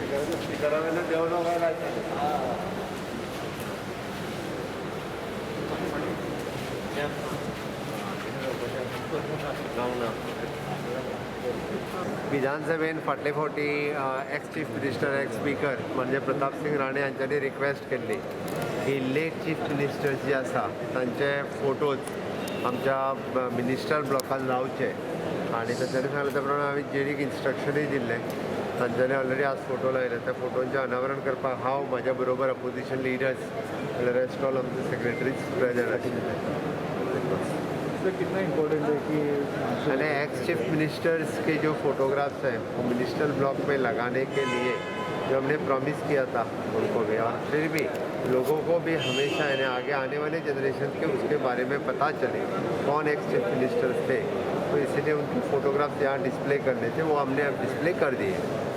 स्पिकरा वयल्यान देंवलो काय लायता. विधानसभेन फाटले फावटी ex chief minister, ex speaker म्हणजे प्रताप सिंग राणे हांच्यांनी रिक्वेस्ट केल्ली की लेट चीफ मिनिस्टर्स जे आसा तांचे फोटोज आमच्या मिनिस्टर ब्लॉकान लावचे आनी तांच्यांनी सांगलें त्या प्रमाणे हांवें जेडीक इन्स्ट्रक्शनूय दिल्लें. तांच्यांनी ऑलरेडी आज फोटो लायले. त्या फोटोंचें अनावरण करपाक हांव, म्हाज्या बरोबर अपोजिशन लिडर्स, रेस्ट ऑल आमचे सेक्रेटरीज प्रेजंट आशिल्ले. सर, कितना इम्पोर्टेंट है कि मैंने एक्स चीफ मिनिस्टर्स के जो फोटोग्राफ्स हैं, वो मिनिस्टर ब्लॉक में लगाने के लिए जो हमने प्रॉमिस किया था उनको भी, और फिर भी लोगों को भी हमेशा, यानी आगे आने वाले जनरेशन के उसके बारे में पता चले कौन एक्स चीफ मिनिस्टर्स थे, तो इसीलिए उनके फोटोग्राफ्स यहाँ डिस्प्ले करने थे, वो हमने अब डिस्प्ले कर दिए.